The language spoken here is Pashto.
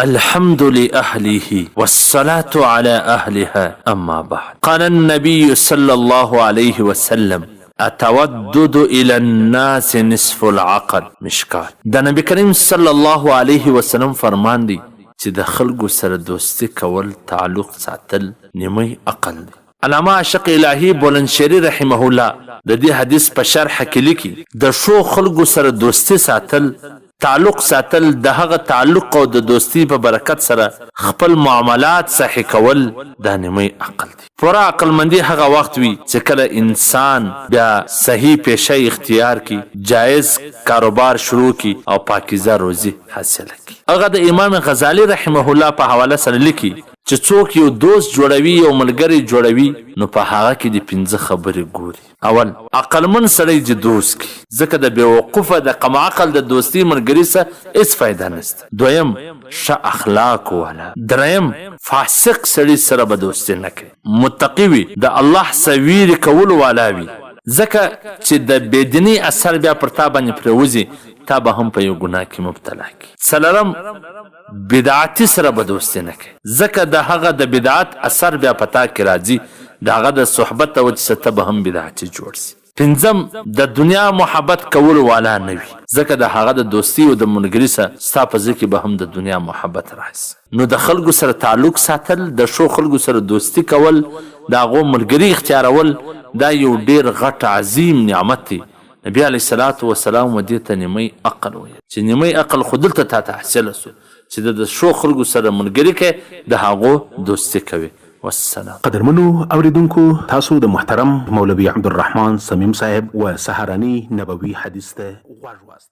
الحمد لأهله والصلاة على أهلها أما بعد قال النبي صلى الله عليه وسلم التودد الى الناس نصف العقل مشکات د نبی کریم صلی الله علیه وسلم فرمان دی چې د خلکو سره دوستی کول تعلق ساتل نیمه عقل دی. علامه عاشق الهي بولنشري رحمه الله د دې حدیث په شرح کې لیکي، د ښو خلکو سره دوستي ساتل، تعلق ساتل، د هغه تعلق او د دوستۍ په برکت سره خپل معاملات صحیح کول دا نیمه عقل دی. پوره عقلمندي هغه وخت وي چې کله انسان بیا صحیح پیشه اختیار کړي، جایز کاروبار شروع کړي او پاکیزه روزي حاصله کړي. هغه د امام غزالي رحمه الله په حواله سره لیکي، چې څوک یو دوست جوړوي، یو ملګری جوړوي، نو په هغه کې دې پنځه خبرې ګوري. اول، عقلمن سړی دې دوست کړي، ځکه د بې وقوفه، د کم عقل د دوستۍ ملګري څخه هېڅ فایده نشته. دویم، ښه اخلاقو والا. دریم، فاسق سړي سره به دوستي نه کوې، متقي وي، د الله څخه وېرې کولو والا وي، ځکه چې د بې دینۍ اثر بیا پر تا باندې پرېوځي، تا به هم په یو ګناه کې مبتلا کړي. څلورم، بدعتي سره به دوستي نه کوې ځکه د هغه د بدعت اثر بیا په تا کې راځي د هغه د صحبت د وجې څخه ته به هم بدعتي جوړ شې. پنځم، د دنیا محبت کولو والا نه وي ځکه د هغه د دوستي او د ملګري څخه ستا په زړه کې به هم د دنیا محبت راشي. نو د خلکو سره تعلق ساتل، د ښو خلکو سره دوستي کول، د هغو ملګري اختیارول دا یو ډیر غټ عظیم نعمت دی. نبی علیه الصلوة والسلام و دې ته نیمۍ عقل ویل چې نیمۍ عقل خو دلته تاته حاصله شو چې د د ښو خلکو سره ملګري کوې د هغو دوستي کوې. والسلام. قدرمنو اوریدونکو تاسو د محترم مولوي عبدالرحمن صمیم صاحب و سهارني نبوي حدیث ته غوږ واست.